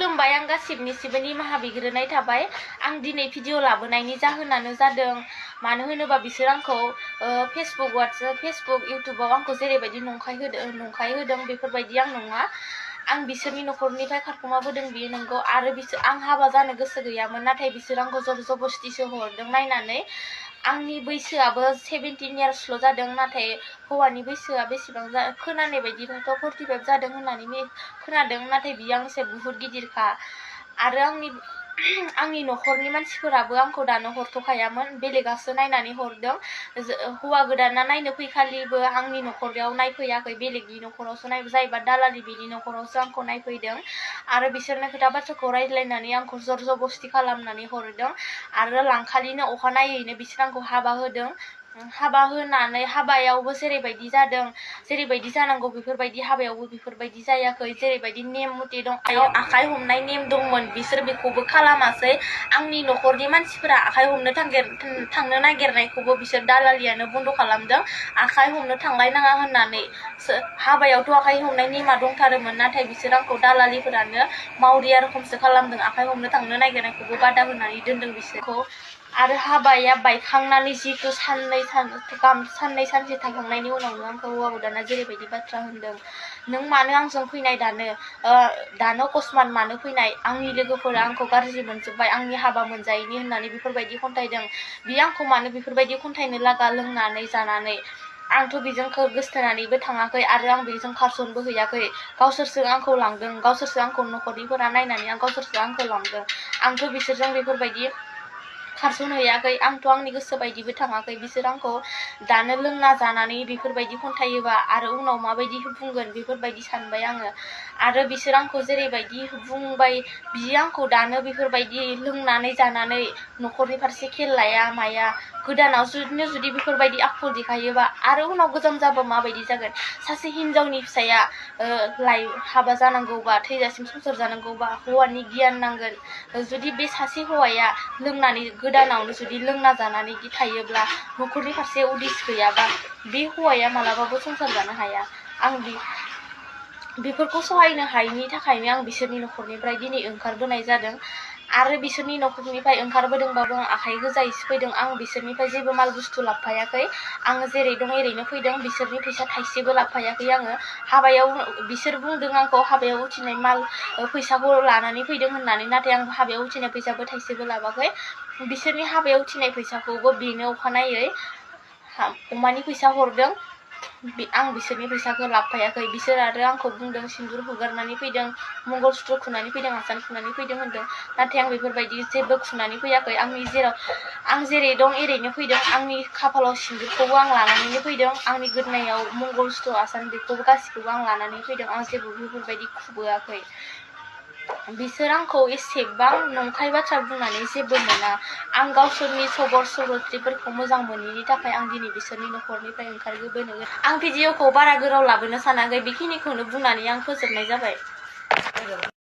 खुलुमबाय आं गासिबनिसिबो निमाहा बिग्रोनाय थाबाय आं दिनै भिडिअ लाबोनायनि जाहोनानो जादों मानो होनोबा बिसोर आंखौ फेसबुक इउटुबाव आंखौ जेरैबायदि नंखाय होदों बेफोरबायदि आं नङा आं बिसोरनि नखरनिफ्राय खारखुमाबोदों बियो नंगौ आरो आं हाबा जानो गोसो गैयामोन नाथाय बिसोर आंखौ जर जबस्तिसो हरदों नायनानै आंनि बैसोआबो 17 इयार्सल' जादों नाथाय हौवानि बैसोआ बेसेबां खोनानाय बायदिबाथ' 45 जादों होननानै खोनादों नाथाय बियो आंनिसाय बुहुत गिदिरखा आरो आंनि नखरनि मानसिफोराबो आंखौ दानो हरथ'खायामोन बेलेगासो नायनानै हरदों हौवा गोदाना नायनो फैखालिबो आंनि नखराव नायफैयाखै बेलेगनि नखरावसो जायबा दालालि बिनि नखरावसो आंखौ नायफैदों आरो बिसोरनो खोथा बाथ्राखौ रायज्लायनानै आंखौ जर जबस्ति खालामनानै हरदों आरो लांखालिनो अखानायैनो बिसोर आंखौ हाबा होदों हाबा होनानै हाबायावबो जेरैबायदि जादों जेरैबायदि जानांगौ बेफोरबायदि हाबायावबो बेफोरबायदि जायाखै जेरैबायदि नेम मथे दं आखाइ हमनाय नेम दंमोन बिसोर बेखौबो खालामासै आंनि नखरनि मानसिफोरा आखाइ हमनो थांनो नागिरनायखौबो बिसोर दालालियानो बन्द खालामदों आखाइ हमनो थांलायनाङा होननानै हाबायावथ' आखाइ हमनाय नेमा दंथारोमोन नाथाय बिसोर आंखौ दालालिफोरानो मावरिया रखमसो खालामदों आखाइ हमनो थांनो नागिरनायखौबो बादा होनानै दोनदों बिसोरखौ आरो हाबाया बायखांनानै जितु साननै सानसे थांखांनायनि उनावनो आंखौ हौवा गोदाना जेरैबायदि बाथ्रा होनदों नों मानो आंजों फैनाय दानो अकस्मात मानो फैनाय आंनि लोगोफोरा आंखौ गाज्रि मोनजोब्बाय आंनि हाबा मोनजायैनि होननानै बेफोरबायदि खन्थाइदों बियो आंखौ मानो बेफोरबायदि खन्थाइनो लागा लोंनानै जानानै आंथ' बेजों गोसथोनानैबो थाङाखै आरो आं बेजों खारसनबो हैयाखै गावसोरसो आंखौ लांदों गावसोरसो आंखौ नखरनिफोरा नायनानै गावसोरसो आंखौ लांदों आंथ' बिसोरजों बेफोरबायदि खारसन हैयाखै आंथ' आंनि गोसो बायदिबो थाङाखै बिसोर आंखौ दानो लोंना जानानै बेफोरबायदि खन्थायोबा आरो उनाव माबायदि बुंगोन बेफोरबायदि सानबाय आङो आरो बिसोर आंखौ जेरैबायदि बुंबाय बियो आंखौ दानो बेफोरबायदि लोंनानै जानानै नखरनि फारसे खेल लाया माया गोदानाव जुदि बेफोरबायदि आखल देखायोबा आरो उनाव गोजाम जाबा माबायदि जागोन सासे हिनजावनि फिसाया हाबा जानांगौबा थैजासिम संसार जानांगौबा हौवानि गियान नांगोन जुदि बे सासे हौवाया लोंनानै गोदानावनो जुदि लोंना जानानै थायोब्ला नखरनि फारसे उदिस गैयाबा बे हौवाया मालाबाबो संसार जानो हाया आं बेफोरखौ सहायनो हायैनि थाखायनो आं बिसोरनि नखरनिफ्राय दिनै ओंखारबोनाय जादों आरो बिसोरनि नखरनिफ्राय ओंखारबोदोंबाबो आं आखाइ गोजायैसो फैदों आं बिसोरनिफ्राय जेबो माल बुस्थु लाबोफायाखै आङो जेरै दं एरैनो फैदों बिसोरनि फैसा थाइसेबो लाबोफायाखै आङो हाबायाव बिसोर बुंदों आंखौ हाबायाव उथिनाय माल फैसाखौ लानानै फैदों होननानै नाथाय आं हाबायाव उथिनाय फैसाबो थाइसेबो लाबाखै बिसोरनि हाबायाव उथिनाय फैसाखौबो बेनो अखानायै अमानि फैसा हरदों आं बिसोरनि फैसाखौ लाबोफायाखै बिसोर आरो आंखौ बुंदों सिन्दुर हुगारनानै फैदों मंगलसूत्र खुनानै फैदों आसान खुनानै फैदों होनदों नाथाय आं बेफोरबायदि जेबो खुनानै फैयाखै आं जेरै दं एरैनो फैदों आंनि खाफालाव सिन्दुरखौबो आं लानानैनो फैदों आंनि गोदोनायाव मंगलसूत्र आसान बेखौबो गासिखौबो आं लानानै फैदों आं जेबो बेफोरबायदि खुबोआखै बिसोर आंखौ एसेबां नंखाय बाथ्रा बुंनानै जेबो मोना आं गावसोरनि सबर सल'त्रिफोरखौ मोजां मोनैनि थाखाय आं दिनै बिसोरनि नखरनिफ्राय ओंखारबोनो आं भिडिअखौ बारा गोलाव लाबोनो सानाखै बेखिनिखौनो बुंनानै आं फोजोबनाय जाबाय।